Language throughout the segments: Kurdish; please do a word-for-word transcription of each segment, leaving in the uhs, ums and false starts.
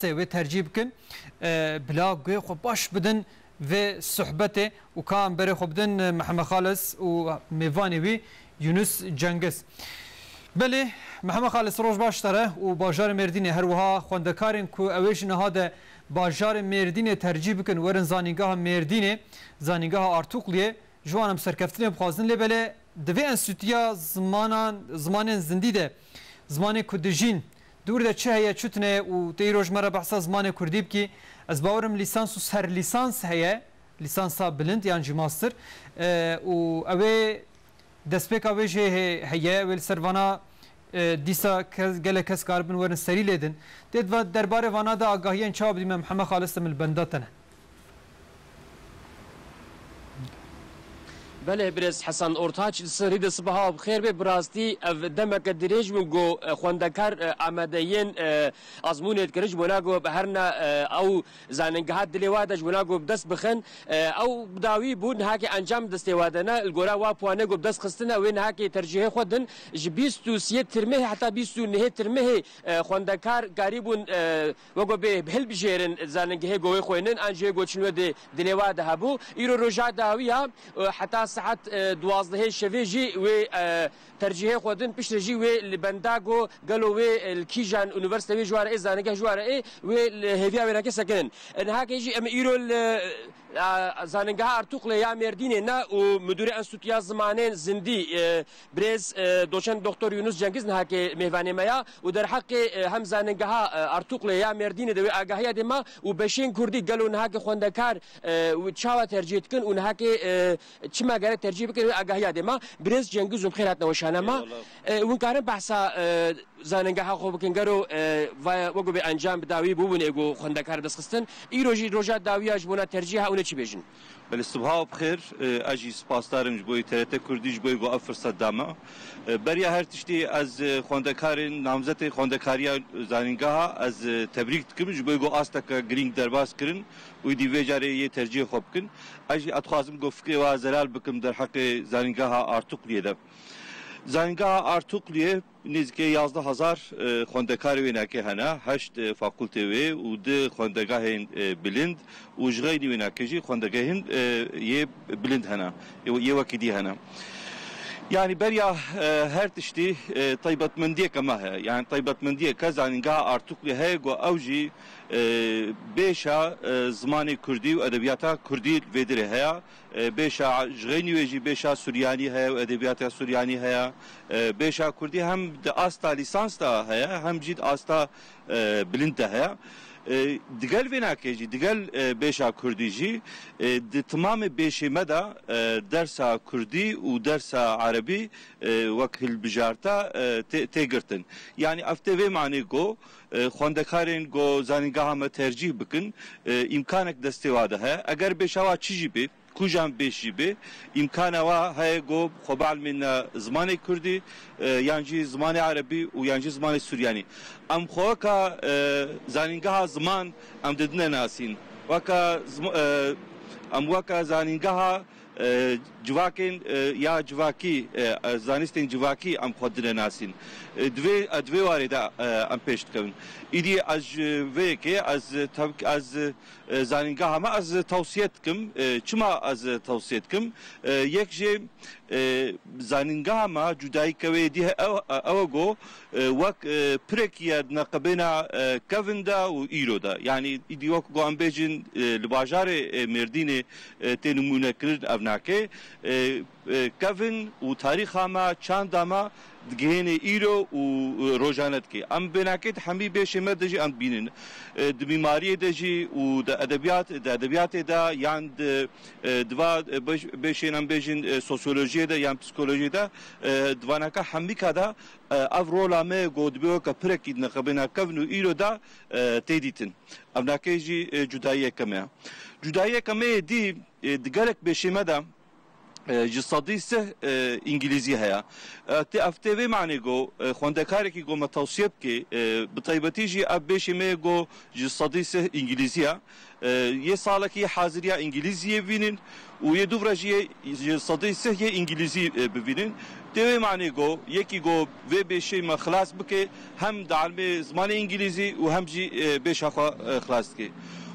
wê tercîh bikin, e, bila guhê xwe baş bidin vê sohbetê û ka em berê xwe bidin, e, Mihemed Xalis û mêvanê wî Yunus Cengiz. Belê, Mihemed Xalis, roj baş te re û bajarê Mêrdînê, her wiha xwendekarên ku ew ê ji niha de bajarê Mêrdînê tercîh bikin, werin zanîngeha Mêrdînê, zanîngeha Artukliyê, ji wan em serkeftinê bixwazin, lê belê di vê enstîtuya zimanan, zimanên zindî de, zimanê ku dijîn, di wir de çi heye, çi tune û te îro ji me re behsa zimanê kurdî bikî, ez bawerim lîsans û serlîsans heye, lîsansa bilind yan jî master, e, û ew ê destpêka wê jê he-, heye, wê li ser vana, e, dîsa kes, gelek kes karibin werin serî lêdin. Tê di va-, derbarê vana de agahiyên çawa bidî me, Mihemed Xalis, te min li benda te ne. Belê, birêz Hesen Ortaç, li serî de sibeha bi xêr be. Bi rastî ev demeke dirêj bû ku, e, xwendekar, e, amadeyên, e, azmûnê dikirin, ji bona ku bi herna, e, ew zanîngeha dilê wa de ji bona ku bi dest bixin. E, ew bi dawî bû, nihakê encam destê wa de ne. Li gora wa puanê ku bi dest xistine, wê nihakê tercîhê xwe din. Ji bîst û siyê tirmehê heta bîst û nehê tirmehê, e, xwendekar karîbûn, e, weko bê hilbijêrin zanîngehê ku wê xwênin, an jê ku çin wê di dilê wa de hebû. Îro roja dawiya, e, heta saet, e, duwazdehê şevê jî wê, e, tercîhê xwe din, piştre jî wê li benda ku gelo wê, e, li kîjan unîversîte wê ji ware ê, zanîngeh ji ware ê, wê li hêviya wê nehakê sekinin. E, nihakê jî em îro li, e, zanîngeha Artuklê ya Mêrdînê ne û Midûrê Enstîtuya Zimanên Zindî, e, Birêz, e, doçent Doktor Yunus Cengiz nihakê mêvanê me ya û derheqê, e, hem zanîngeha, e, Artuklê ya Mêrdînê de wê agahiya dê ma û beşên kurdî gelo nihakê xwendekar, e, û çawa tercîh dikin û nihakê, e, çima gerek tercîh bikin wê agahiya dê ma. Birêz Cengiz û bi xêr hatine weşana ma. Eyvallah. E, hûn karin behsa, e, zanîngeha xwe bikin gero, e, vaya weko bê encam bi dawî bûbûn ê ku xwendekar dest xistin. Îro jî roja dawiya ji bona tercîha hûn ê çi bêjin? Belê, sibeha bi xêr. E, ez jî spasdar im ji bo T R T Kurdî, ji bo ku ev firset da me. E, beriya her tiştî ez, e, xwendekarên namzetê xwendekariya zanîngeha ez, e, tebrîk dikim, ji bo ku asteke girîng derbas kirin û îdî vê carê yê tercîhê xwe bikin. Ez jî ez dixwazim ku fikrê wa zelal bikim derheqê zanîngeha Artukliyê de. Zanîngeha Artukliyê Nêzîkê yazdeh hezar, e, xwendekarê wê nehekê hene, heşt, e, fakultê wê û du xwendegahên, e, bilind û ji xeynî wê nehekê jî xwendegehên, e, yê bilind hene, yê, yê wekî dî hene. Yanî beriya, e, her tiştî, e, taybetmendiyeke me heye. Yanî taybetmendiyeke zanîngeha Artuklê heye ku ew jî, e, bêşa, e, zimanê kurdî û edebiyata kurdî li vê dirê heye. E, bêşa ji xeynî wê jî bêşa suryanî heye û edebiyata suryanî heye. E, bêşa kurdî hem di asta lîsans de heye, hem jî di asta, e, bilind de heye. E, digel vê nehekê jî, digel, e, bêşa kurdî jî, e, di timamê bêşê me de, e, dersa kurdî û dersa erebî, e, wek hilbijarta, e, tê, tê girtin. Yanî ev tê vê manê ku, e, xwendekarên ku zanîngeha me tercîh bikin, e, îmkanek destê wa de heye. Eger bêşa wa çi jî bê, kujan bêş jî bê, îmkana wa heye ku xwe bielmîne zimanê kurdî, e, yan jî zimanê erebî û yan jî zimanê suryanî. Em xwe weka, e, zanîngeha ziman em didine nasîn. Weka zim-, e, em weka zanîngeha, e, civakên, e, ya civakî, e, e, zanistên civakî em xwe didine nasîn. E, di vê, e, di vê warê de, e, em pêş dikevin. Îdî ez ji vê yekê, ez, e, tabii ki ez, e, e, zanîngeha me ez tewsiye dikim. E, çima ez tewsiye dikim? E, yek jê, e, zanîngeha me cudayîke wê dî he-, ew, ew e ku, e, wek, e, pirekî ye di neqibêna, e, kevin de û îro de. Yanî îdî wek ku em bêjin, e, li bajarê, e, Mêrdînê, e, tê nimûnekirin ev nake. E, e, kevin û tarîxa me, çanda me digihêne îro û, e, rojane dike. Em vê nake di hemî bêşê me de jî em dibînin. E, di mîmariyê de jî û di edebiyat, di edebiyatê de yan di, e, di va, e, beş-, bêşên em bêjin, e, sosyolojiyê de yan psikolojiyê de, e, di vanaka hemîka de, e, ev rola me ku dibe weke pirekî di neqebêna kevn û îro de, e, tê dîtin. Ev nake jî, e, cudayiyeke me ye. Cudayiyeke me yê dî, e, di gelek bêşê me de, e, ji sedî sih, e, îngilîzî heye. E, tê, ev tê vê manê go, e, xwendekarekî go me tewsiye bike, e, bi taybetî jî ev bêşê me go ji sedî sih îngilîzî ye. E, yê salekî haziriya îngilîziyê bînin û yê dûvre jî yê ji sedî sih yê îngilîzî, e, bibînin. Tê vê manê go, yekî go vê bêşê me xilas bike, hem di almê zimanê îngilîzî û hem jî, e, bêşa xwe, e, xilas dike.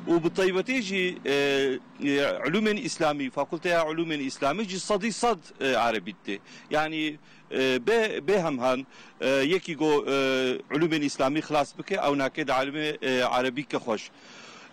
Û bi taybetî jî, e, e, Ulûmên Îslamî, Fakulteya Ulûmên Îslamî ji sedî sed, e, erebî dide. Yanî, e, bê, bê hemhan, e, yekî go, e, Ulûmên Îslamî xilas bike, ew nake di almê, e, erebî ke xweş.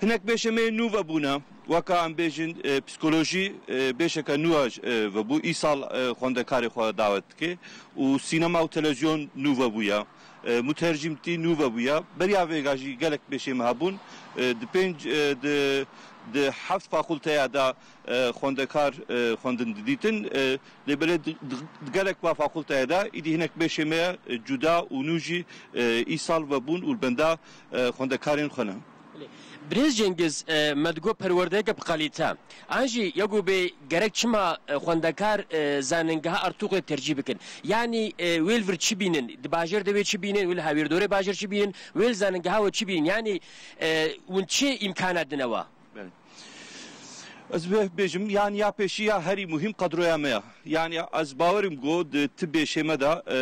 Hinek bêşê me nû vebûne, weka em bêjin, e, psîkolojî, e, bêşeke nû, e, vebû. Îsal, e, xwendekarê xwe dawet dike û sînema û televîzyon nû vebûye. E, mutercîmtî nû vebûye. Beriya vêga jî gelek bêşê me hebûn. E, di pênc, e, di, di heft fakulteya de, e, xwendekar, e, xwendin didîtin. E, lê belê di, di, di gelek va fakulteyê de îdî hinek bêşê me ye, e, cuda û nû jî, e, îsal vebûn û li benda, e, xwendekarên xwe ne. Birêz Cengiz, e, me digot perwerdeyeke bi kalîte. An jî ya ku bê gerek çima, e, xwendekar, e, zanîngeha Artûqê tercîh bikin? Yanî, e, wê li vir çi bînin? Di bajêr de wê çi bînin? Wê li hawîrdorê bajêr çi bînin? Wê li zanîngeha we çi bînin? Yanî, e, hûn çi îmkana dine we? Belê. Ez bê-, bêjim, yanî ya pêşî ya herî muhîm qedroya me ya. Yanî ez bawerim ku di ti bêşê me de, e,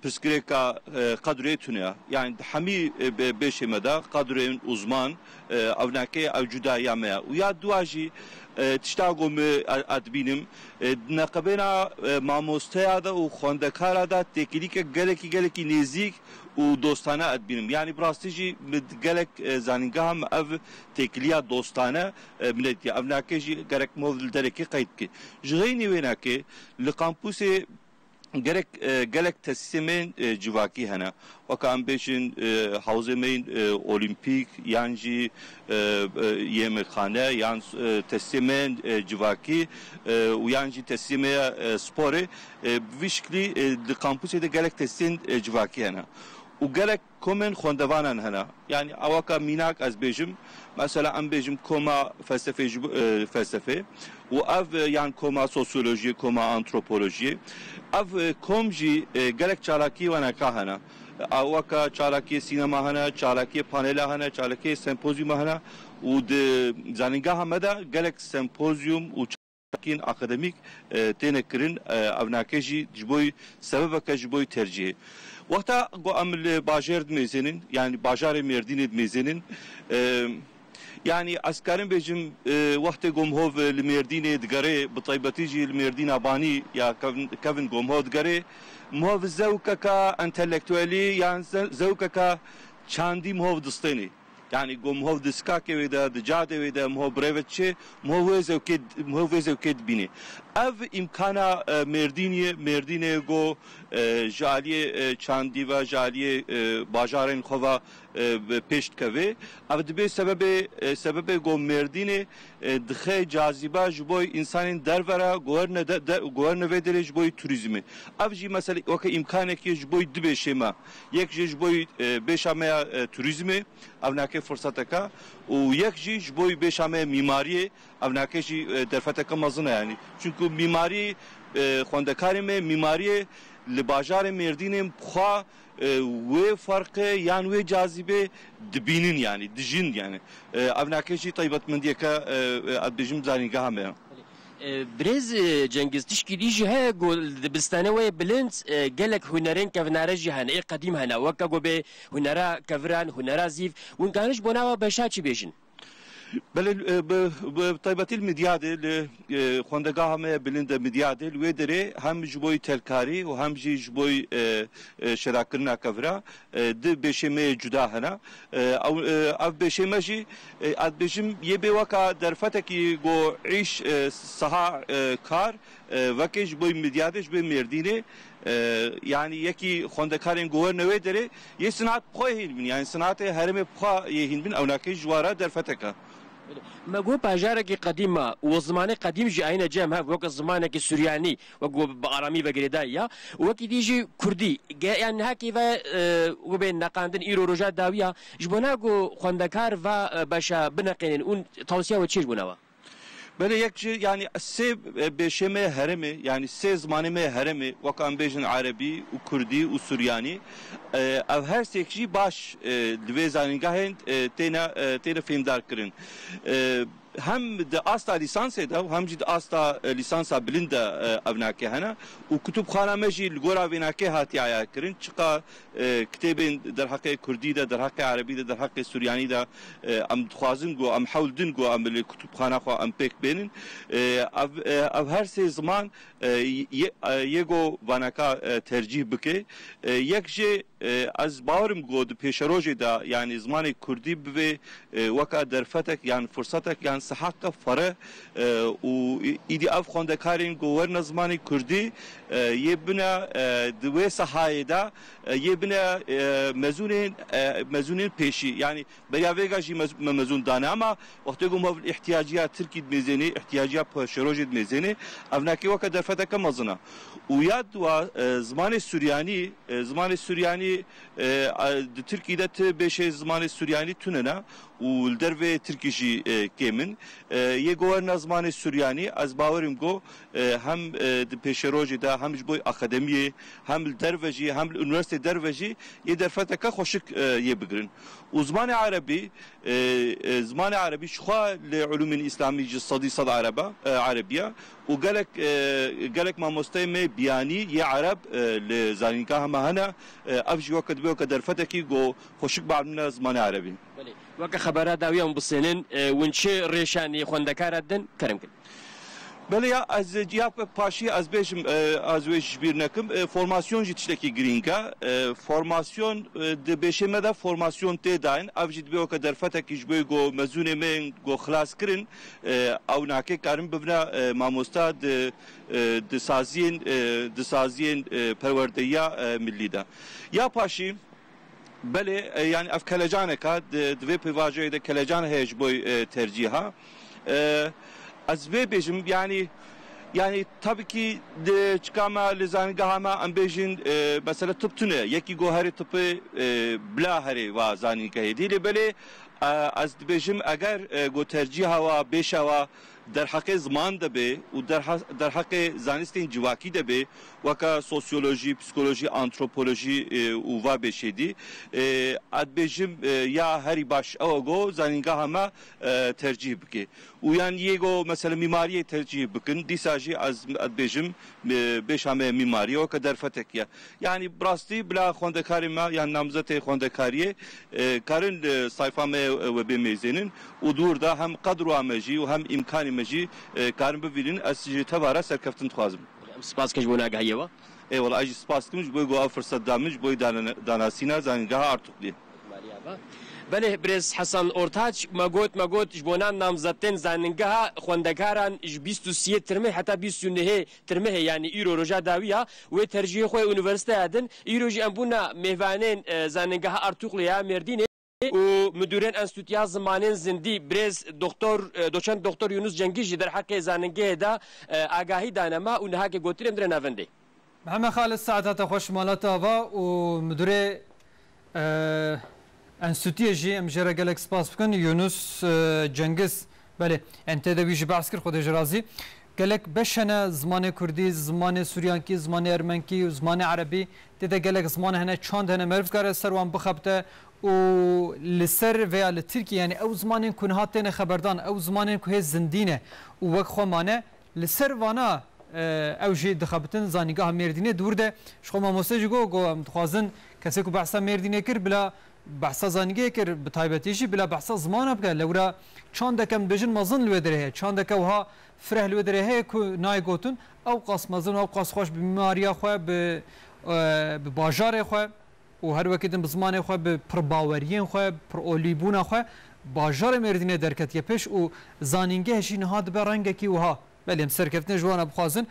pirsgirêka, e, qedroyê tune ya. Yanî di hemî, e, bê-, bêşê me de qedroyên uzman, e, ev nake ev cudaya me ya. Û ya dua jî, e, tişta ku min e-, ez dibînim, e, di neqebêna, e, mamosteya de û xwendekara de têkilîke gelekî, gelekî nêzîk û dostane ez dibînim. Yanî bi rastî jî min gelek, e, zanîngeha min ev têkiliya dostane, e, min dîtiye. Ev nake jî gerek mov li derekê qeyd bike. Ji xeynî wê nake li kampusê gerek, e, gelek tesîsê me yên, e, civakî hene. Weka em bêjin, e, hewzê me yên, e, olîmpîk yan jî, e, e, yemexane yan, e, tesîsê me yên, e, civakî, e, û yan jî tesîsê me ya, e, sporê, e, bi vî şiklî, e, di kampusê de gelek tesîsên, e, civakî hene. Û gelek komên xwendevanan hene. Yanî ewaka mînak ez bêjim, mesela em bêjim koma felsefê ji bo, e, felsefê û ev, e, yan koma sosyolojiyê, koma antropolojiyê. Ev, e, kom jî, e, gelek çalakiyê weneka hene. Ewaka çalakiyê sînema hene, çalakiyê panela hene, çalakiyê sempozyuma hene û di zanîngeha me de gelek sempozyum û kên akademîk, e, têne kirin, e, ev nake jî ji bo sebebeke ji bo tercihê. Wexta ku em li bajêr dimêzênin, yanî bajarê Mêrdînê dimêzênin, e, yanî ez karim bêjim, e, wextê ku mihov li Mêrdînê digere, bi taybetî jî li Mêrdîna Banî ya kevin, kevin ku mihov digere, mihov zewkeke entelektuelî yan ze-, zewkeke çandî mihov distênê. Yanî ku mihov di sikakê wê de, di cadê wê de mihov bi rê ve diçe, mihov wê zewkê, mihov wê zewkê dibîne. Ev îmkana, e, Mêrdîniyê, Mêrdînê ku, e, ji aliyê, e, çandî ve, ji aliyê, e, bajarên xwe ve, e, bi pêş dikeve. Ev dibe sebebê, e, sebebê ku Mêrdînê, e, dixe cazîbe ji bo însanên derve re, ku werine de, de, ku werine vê derê ji bo turîzmê. Ev jî mesela weke îmkanekê ji bo du bêşê me. Yek jî ji bo, e, bêşa me ya, e, turîzmê, ev nake firseteke û yek jî ji bo bêşa me mîmariyê, ev nake jî, e, derfeteke mezin e yanî. Çunku mîmarî, e, xwendekarê me mîmariyê li bajarê Mêrdînê xwe, e, wê ferqê yan wê cazîbê dibînin yanî, dijîn yanî. E, ev nake jî taybetmendiyeke, e, e, ez dibêjim zanîngeha me ye. E, Birêz, e, Cengiz, tişkî dî jî heye ku li dibistanê wê bilind, e, gelek hunerên kevnare jî hene, ê qedîm hene, weke ku bê hunera keviran, hunera zîv, hûn karin ji bona wa beşa çi bêjin? Belê, e, bi, bi taybetî li Midyadê, li, e, xwendegaha me ya bilind e Midyadê, li wê derê hem ji bo telkarî û hem jî ji bo, e, e, şedakirina kevira, e, di bêşê me yê cuda hene. E, ew, e, ev bêşê me jî, e, ez dibêjim, yê bê weka derfetekî ku îş, e, seha, e, kar, e, veke ji bo Midyadê, ji bo Mêrdînê, e, yanî yekî xwendekarên ku werine wê derê, yê sinat bi xwe yê hîn bin, yanî sinatê herêmê bi xwe yê hîn bin, ew nake ji wara derfeteke. Me got bajarekî qedîm e û zimanê qedîm jî ayîne cem hev, weke zimanekî suryanî, wek ku bi aramî ve girêdayî ya, û wekî dî jî kurdî. Ge-, yan niha kê ve, e, wê bê neqandin îro roja dawiya, ji bona ku xwendekar va, e, beşa bineqênin û tewsiya we çi ye ji bona we? Belê, yek ji, yanî sê, e, bêşê me herêmê, yanî sê zimanê me herêmê, wek em bêjin erebî û kurdî û suryanî, e, ev her sêk jî baş, e, li vê zanîngehên, e, têne, e, têne fêmdar kirin. E, hem di asta lîsansê de û hem jî di asta, e, lîsansa bilind de, e, ev nake hene û kutubxana me jî li gora vê nake hatiye eyakirin. Çiqa, e, kitêbên derheqê kurdî de, derheqê erebî de, derheqê suryanî de, e, em dixwazin ku em hewl din ku em li kutubxana xwe em pêk bênin. E, ev, e, ev her sê ziman, e, yê, e, yê ku vanaka, e, tercîh bike. E, yek jê, e, ez bawerim ku di pêşerojê de, yanî zimanê kurdî bivê, e, weka derfetek yan firsetek yan sehaqe fere, e, û î-, îdî ev xwendekarên ku werine zimanê kurdî, e, yê bine, e, di wê sehayê de, e, yê bine, e, mezûnên, e, mezûnên pêşî. Yanî beriya vêga jî mez-, me mezûn dane, ama wextê ku me îhtiyaciya tirkî dimêzênê, îhtiyaciya pêşerojê dimêzênê, ev nake weke derfeteke mezin e. Û ya dua, e, zimanê suryanî, e, zimanê suryanî, e, a, di tirkî de ti bêşê zimanê suryanî tune ne û li dervê tirkî jî, e, kêm in. E, yê ku werine zimanê suryanî, ez bawerim ku, e, hem, e, di pêşerojê de, hem ji bo akademiyê, hem li derve jî, hem li unîversîtê derve jî yê derfeteke xweşik, e, yê bigirin. Û zimanê erebî, e, e, zimanê erebî jixwe li ulûmên îslamî ji sedî sed ereb e, e, erebî ye. Û gelek, e, gelek mamosteyê me biyanî yê ereb, e, li zanîngeha me hene. E, ev jî weke dibe weke derfetekî ku xweşik bielmîne zimanê erebî. Belê. Weke xebera dawî em bisênin, e, hûn çi rêşanî xwendekara din? Kerem kin. Belê ya, ez ya paşî ez bêjim, e, ez wê ji bîr nekim. E, formasyon jî tiştekî girîng e. E, formasyon, e, di bêşê me de formasyon tê dayîn. Ev jî dibe weke derfetekî ji bo ku mezûnê me yên ku xilas kirin, e, ew nake karin bibine, e, mamosta di, e, di saziyên, e, di saziyên, e, perwerdeyiya, e, millî de. Ya paşî, belê, e, yanî ev kelecaneka, di, di vê pêvajoyê de kelecan heye ji bo, e, tercîha. E, ez vê bêjim, yanî, yanî tabii ki di çika me li zanîngeha me em bêjin, e, mesela tip tune, yekî ku herê tipê, e, bila herê va zanîngehê dî. Lê belê, e, ez dibêjim eger, e, ku tercîha wa, bêşa wa derheqê ziman de bê û derha-, derheqê zanistên civakî de bê, weke sosyolojî, psîkolojî, antropolojî, e, û va bêşê dî, e, ez dibêjim, e, ya herî baş ew e ku zanîngeha me, e, tercîh bike. Û yan yê ku mesela mîmariyê tercîh bikin, dîsa jî ez, ez dibêjim, e, bêşa me mîmarî ye, weke derfetek ye. Yanî bi rastî bila xwendekarê me yan namzetê xwendekariyê, e, karin li sayfa me, e, we bê mêzênin û di wir de hem qedra me jî û hem îmkanê me jî, e, karin bivînin. Ez ji te ve re serkeftin dixwazim. Em spas kin ji bo agahiyê we. Ê wela, ez jî spas dikim ji bo ku ev firset da min ji bo dana-, danasîna zanîngeha Artukliyê. Belê, birêz Hesan Ortaç, me got, me got, ji bo nan namzetên zanîngeha xwendekaran ji bîst û siyê tirmê heta bîst û nehê tirmehê, yanî îro roja dawî ya, wê tercîhê xwe unîversîteya din. Îro jî em bûna mêvanên, e, zanîngeha Artuklê ya Mêrdînê û midûrên Enstîtuya Zimanên Zindî, birêz Doktor, e, Doçent Doktor Yunus Cengîz jî derheqê zanîngehê de, e, agahî dane me û niha ke gotirê em dire navendê. Mihemed Xalid, saeta te xweş, mala te ava û midûrê, e, enstîtuyê jî em jê re gelek spas bikin. Yunus, e, Cengiz, belê, em tê de wî jî behs kir, Xwedê ji razî. Gelek beş hene, zimanê kurdî, zimanê suryankî, zimanê ermenkî û zimanê erebî, tê de gelek ziman hene, çand hene, meriv dikare ser wan bixebite û li ser veya li tirkî, yanî ew zimanên ku niha têne xeberdan, ew zimanên ku hê zindî ne û wek xwe mane, li ser vana, e, ew jî dixebitin zanîngeha Mêrdînê. Di wir de ji xwe mamoste jî got, got, em dixwazin kesê ku behsa Mêrdînê kir, bila behsa zanîngehê kir, bi taybetî jî bila behsa zimana bike. Lewra çandeke em dibêjin mezin li wê derê heye, çandeke wiha fireh li wê derê heye ku nayê gotin, ew qas mezin û ew qas xweş bi mîmariya xwe, bi, e, bi bajarê xwe, û her wekî din bi zimanê xwe, bi pirbaweriyên xwe, bi pirolîbûna xwe bajarê Mêrdînê derketiye pêş û zanîngeh jî niha dibe rengekî wiha. Belê, em serkeftinê ji wan re bixwazin.